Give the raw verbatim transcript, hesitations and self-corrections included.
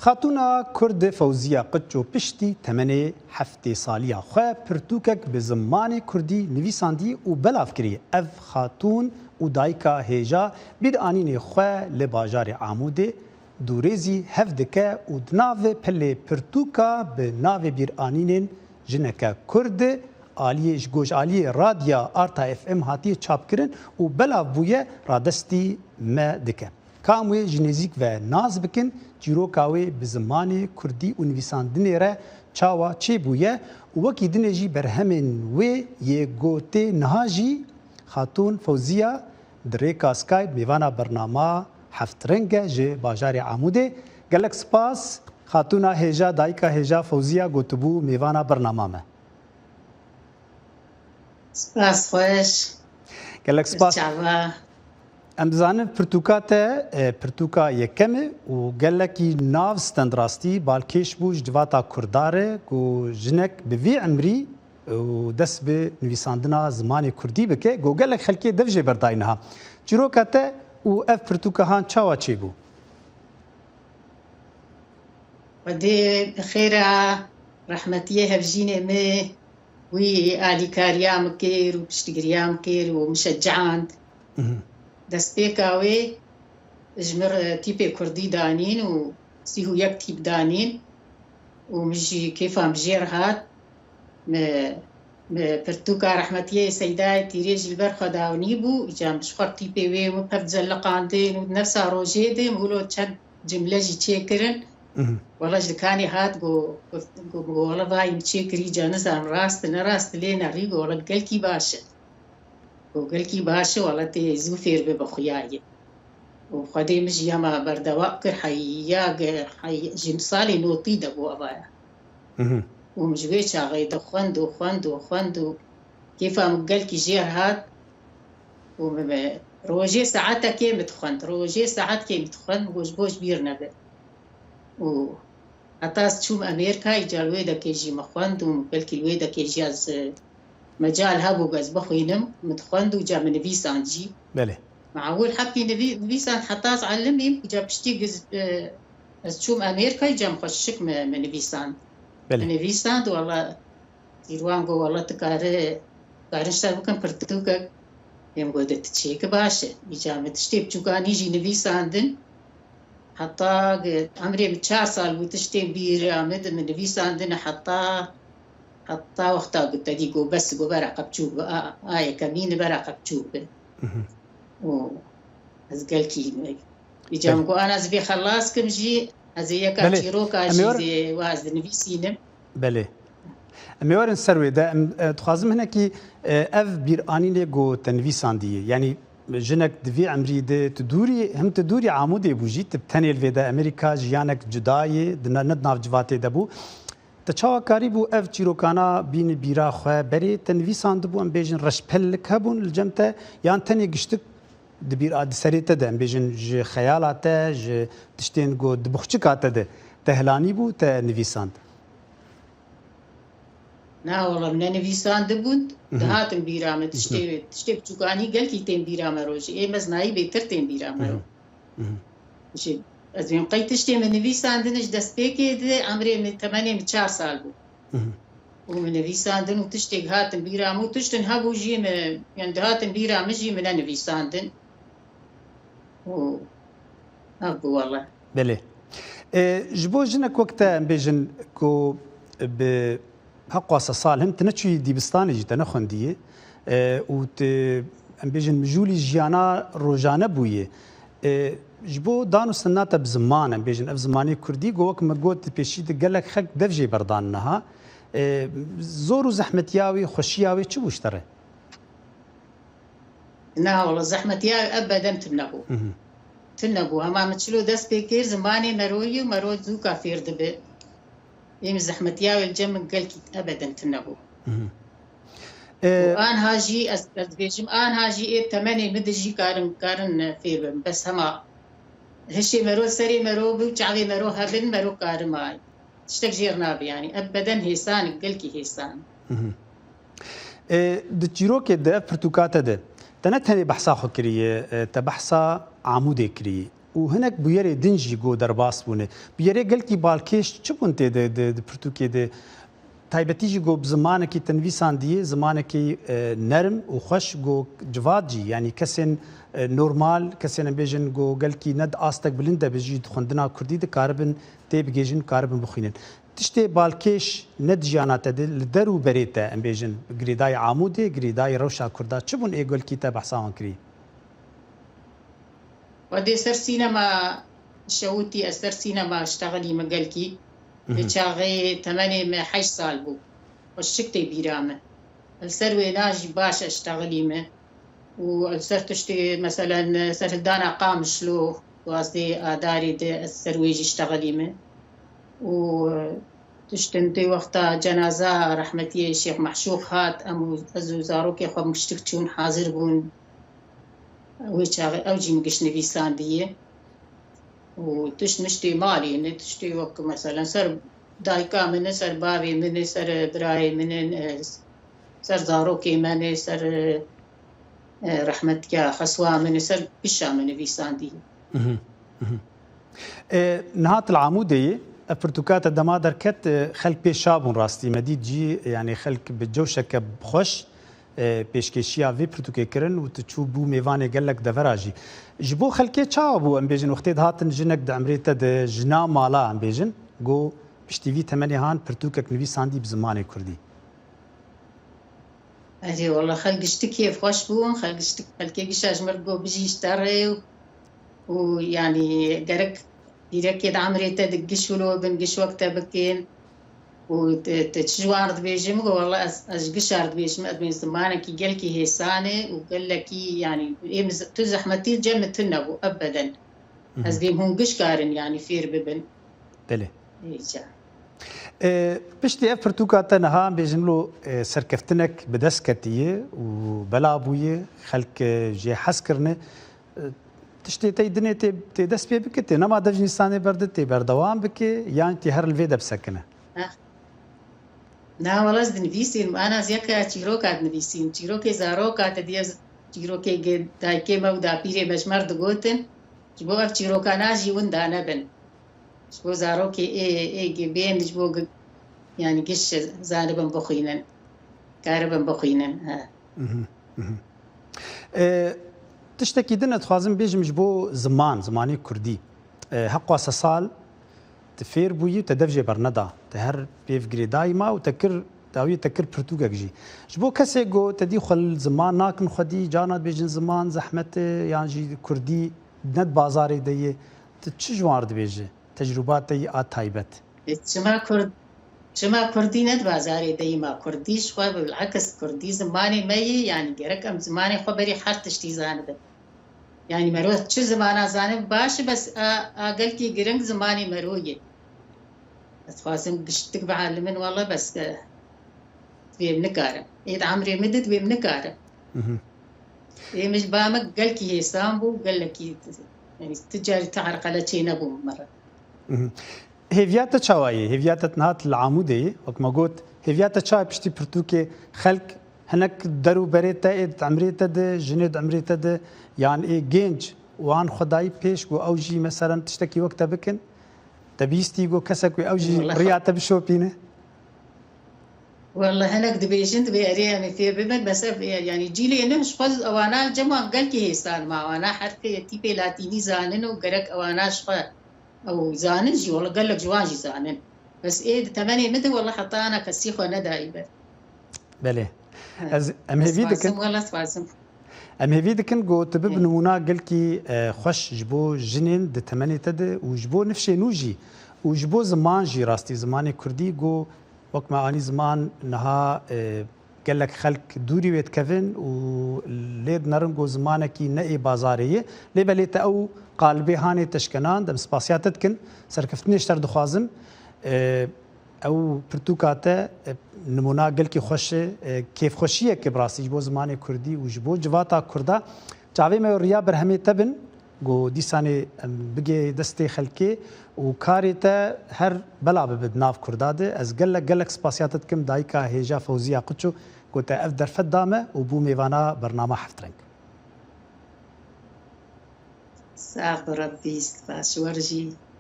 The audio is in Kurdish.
Xatûna Kurd Fewziya Qiço piştî temenê heftê saliya xwe pirtûkek bi zimanê Kurdî nivîsandî û belav kirî. Ev xatûn û dayika hêja bîranînê xwe li bajarê Amûdê dûrêzî hev dike û di nav pilê pirtûka bi navê bîranînên jineke Kurd aliyê ji goj aliyê Radya Arta F M hatiye çapkirin û belav bûye radestî me dike. Kam wê ji nêzîk ve nas bikin, çîroka wê bi zimanê Kurdî û nivîsandinê re çawa çêbûye û wekî dinê jî berhemên wê yê ku tê niha jî Xatûn Fewziya di rêka Skype mêvana bernama Heft Reng e ji bajarê Amûdê. Gelek spas, Xatûna hêja, dayika hêja Fewziya gotibû mêvana bernama me. Spas xweş. Gelek spas. Çava. Em dizanin pirtûka te, e, pirtûka yekem e û gelekî nav stend rastî balkêş bû ji civata Kurda re ku jinek bi vî emrî û dest bi nivîsandina zimanê Kurdî bike, ku gelek xelkê dev jê berdayî niha. Çîroka te û ev pirtûka han çawa çêbû? Xwedê bi xêra rehmetiyê hevjînê me wî alîkariya min kir û piştgiriya min kir û min şecand. Mhm. Destpêka wê ji min re tîpê kurdî danîn û sî û yek tîp danîn û min jî kêfa min jê re hat. Me, me pirtûka rehmetiyê Seydayê Tîrê jî li ber xwe dawnî bû. Îca min ji xwe tîpê wê û pev celiqandin û nefsa rojê de min wilo çend cimle jî çêkirin. Mhm. Wela ji dikanê hat got, got, got, got, wela vayî min çêkirî, îca nizanim rast e ne rast e, lê nerî got, wela gelkî baş e. Got, gelkî baş e, wela tê zû fêr be bi xuya ye. Û Xwedê min jî hema berdewam kir, heya ge-, hey-, ji salê notî de bû ava ye. Mhm. Û min ji wê çaxê de xwend û xwend û xwend û kêfa min gelkî jê re hat. Û min, min rojê saetekê min dixwend, rojê saetkê min dixwend, got ji bo ji bîr nebe. Û heta ez çûm Amerîka, îca li wê dekê jî min xwend û belkî li wê dekê jî ez, e, mecal hebû ez bixwînim, min dixwend û îca min nivîsand jî. Belê. Min ewil hebkî nivî-, nivîsand heta ez elimîm, îca piştî giz-, e, ez çûm Amerîka, îca min xwe şik min, min nivîsand. Belê. Min nivîsand, wela Sîrwan got, wela tu kare, karin ser bikin pirtûkek. Em got, de tu çêki baş e. Îca min tiştê biçûkanî jî nivîsandin. Heta ge-, emrê min çar sal bû, tiştê bîra min di min nivîsandine heta, heta wexta got, te dî got, bes got, bera qe biçûk be, a, a yekemîn bera qe biçûk be. Mhm. Û ez gelkî me. Îca min got, ana ez vê xelas kim jî, ez ê yeka çîroka jî zê wa ez dinivîsînim. Belê. Em ê werin ser wê de. Em, e, dixwazim hinekî, e, ev bîranînê ku te nivîsandî ye. Yanî jinek di vî emrî de tu dûrî, him tu dûrî Amûdê bû jî, tu bi tenê li vê de Amerîka jiyanek cuda yê, di ne, ne di nav civatê de bû. Te çawa karîbû ev çîrokana bînî bîra xwe? Berê te nivîsandibû, em bêjin reşpellik hebûn li cem te, yan tenê giştik di bîra, di serê te de, em bêjin ji xeyala te, ji tiştên ku di buxçika te de te hilanîbû, te nivîsand? Na, wela min nenivîsandibûn, mhm, dihatin bîra me. Mhm. Tiştê, tiştê biçûkanî gelkî tên bîra me rojê. Ê me zinayî bêtir tên bîra me ro. Mhm. Mhm. Ji, ez bêm qey tiştê min nivîsandin ji destpêkê de, emrê min, temenê min çar sal bû. Mhm. Û min nivîsandin û tiştê hatin bîra min û tiştin hebû jî min, yani dihatin bîra min jî min nenivîsandin. Û ev bû wele. Belê. E, ji bo jinek wek te, em bêjin ku bi heqwasa sal him tu neçûyî dîbistanê jî, te nexwendiyê, e, û tu, em bêjin, mijûlî jiyana rojane bûyê. E, ji bo dan û stina te bi ziman, em bêjin, ev zimanê kurdî, ku wek me got, di pêşî de gelek xelk dev jê berdan niha. E, zor û zehmetiya wê, xweşiya wê çi bû ji te re? Na, wele zehmetiya wê ebeden tune bû. Mhm. Tune bû. Hema min çilo dest pê kir, zimanê me ro yî û me ro zûka fêr dibe. Ê min zehmetiya wê li cem min gelkî ebeden tune bû. Mhm. Û, e, anha jî ez, ez dibêjim, anha jî ê temenê min de jî karin, karin fêr bim. Bes hema hişê me ro, serê me ro bi û çavê me ro hebin, me ro karim ay. Tiştek jêr nabe, yanî ebeden hêsan, gelkî hêsan. Mhm. E, di çîrokê de, ev pirtûka te de, te ne tenê behsa xwe kiriye, e, te behsa Amûdê kiriye. û hinek bûyerê din jî ku derbas bûne. Bûyerê gelkî balkêş çi bûn tê de, de, di pirtûkê de? Taybetî jî ku bi zimanekî te nivîsandiye, zimanekî, e, nerm û xweş ku civat jî, yanî kesên, e, normal, kesên em bêjin ku gelkî ne di astek bilind de bi jî di xwendina kurdî dikaribin tê bigihêjin û karibin bixwînin. Tiştê balkêş ne di jiyana te de, li der û berê te, em bêjin, girêdayî Amûdê, girêdayî rewşa Kurda çi bûn ê gelkî te behsa wan kirî? Xwedê ser sînema şewitî, ez ser sînema ştexilî min gelkî. Di Mhm. çaxê temenê me heşt sal bû. Xweşik tê bîra min. Li ser wêna jî baş ez ştexilî min. Û li ser tiştê, meselen, serhildana Qamişlo, duwazdeh Adarê de ez ser wê jî ştexilî min. Û tiştin tê wexta cenaza rehmetiyê Şêx Mehşûq hat, em û ez û zarokê xwe miştik çûn hazir bûn. Wê çaxê ew jî min giş nivîsandiye. Û tişt miştê malê ne, tiştê wek, meselen, ser dayika min e, ser bavê min e, ser birayê min e, e, ser zarokê me ne, ser, e, e, rehmetiya xeswa min e, ser gişa min nivîsandiye. Mhm, mhm. E, niha tu li Amûdê yî, ev pirtûka te dema derket, e, xelk pê şa bûn rastî. Me dît jî, yanî xelk bi cewşeke xweş, e, pêşkêşiya vê pirtûkê kirin û tu çû bû mêvanê gelek devera jî. Ji bo xelkê çawa bû, em bêjin, wextê dihatin jinek di emrê te de, jina mala, em bêjin, ku piştî vî temenê han pirtûkek nivîsandî bi zimanê kurdî? Erê, wela xelk giştik kêfxweş bûn, xelk giştik, xelkê gişa ji mir got, "Bijî ji te rê." Û, yanî, gerek dîrekê di emrê te di giş wilo bin, giş wek te bikin. Û te, te çi ji wan re dibêjî? Min got, "Wela ez, ez ji gişa re dibêjim, ez bên zimanekî gelkî hêsan e û gelekî, yanî, ê min z-, tu zehmetî li cem min tune bû, ebeden. Mhm. Ez bêm hûn giş karin, yanî, fêr bibin." Belê. Ê, ca. E, piştî ev pirtûka te niha, em bêjin lo, e, serkeftinek bi dest ketiye û bela bûye, xelk, e, jê hez kirine. E, tiştê te yî dinê tê, tê dest pê bike, tê nema dev ji nîsanê berde, tê berdewam bike, yan tê her li vê de bisekine? Na, wela ez dinivîsînim, ana ez yeka çîroka dinivîsînim. Çîrokê zaroka te diye, çîrokê ge-, dayikê me û dapîrê me ji me re digotin. Ji bo ev çîrokana jî winda nebin. Ji bo zarokê ê, ê gi-, bên, ji bo gi-, yanî giş zanibin bixwînin. Karibin bixwînin. He. Mhm, mhm. E, tiştekî din ez dixwazim bêjim ji bo ziman, zimanê kurdî. E, heqwa sesal tu fêr bûyî, te dev jê berneda. Tu her pêv girêdayî ma û te kir, dawiyê te kir pirtûkek jî. Ji bo kesê ku te dî xwe li ziman nakin xwedî, carna dibêjin ziman zehmet e, yan jî kurdî ne di bazarê de ye. Tu çi ji wan re dibêje? Tecrûba te yî a taybet. E, çima Kurd, çima Kurdî ne di bazarê de yî ma? Kurdî ji xwe bil'eks Kurdî zimanê me yê, yanî gerek em zimanê xwe berî her tiştî zanibin. Yanî mero çi zimana zane baş e, bes a, a gelkî giring zimanê mero yê. Ez dixwazim giştik bialimin, wela bes, e, divêm nikarim. Ê di emrê min de divêm nikarim. Mhm. Ê min ji ba min gelkî hêsan bû, gelekî, yanî ti carî ti erqele çê nebû min re. Mhm. Hêviya te çawa ye? Hêviya te niha tu li Amûdê yî, wek me got, hêviya te çawa piştî pirtûkê xelk hinek der û berê te ê di emrê te de, jinê di emrê te de, yan ê gênc wan xwe dayî pêş ku ew jî meselen tiştekî wek te bikin? Te bihîstî ku kesek wê ew jî Wela riya te bişopîne? Wela hinek dibêjin, dibê erê em ê fêr bibin, bes ev, yanî cîlê nû ji xwe ewana cem wan gelkî hêsan ma, wana herfê tîpê latînî zanin û gerek ewana ji xwe ew zanin jî, wela gelek ji wan jî zanin. Bes ê di temenê min de wela heta ana kesî xwe nedayî ber. Belê. He. Ez, em Ez hêvî dixwazim, dikin. Wela dixwazim. Em hêvî dikin ku tu bib Hı. nimûna gelkî, e, xweş ji bo jinên di temenê te de û ji bo nifşê nû jî û ji bo ziman jî, rastî zimanê kurdî ku wek me anî ziman niha, e, gelek xelk dûrî wê dikevin û lê dinerin ku zimanekî ne ê bazarê ye. Lê belê te ew qalibê hanê te şikenand, em spasiya te dikin. Serkeftinê ji te re dixwazin. E, Ew pirtûka te, e, nimûna gelkî xweş e, e, kêfxweşiyeke bi rastî ji bo zimanê kurdî û ji bo civata kurda. Çavê me riya berhemê te bin, ku dîsanê em bigê destê xelkê û karê te her bela bibe di nav kurda de. Ez gelek, gelek spasiya te dikim, dayika hêja Fewziya Quço, ku te ev derfet da me û bû mêvana bernama Heft Reng. Sax bi Rebbî, spas wer jî.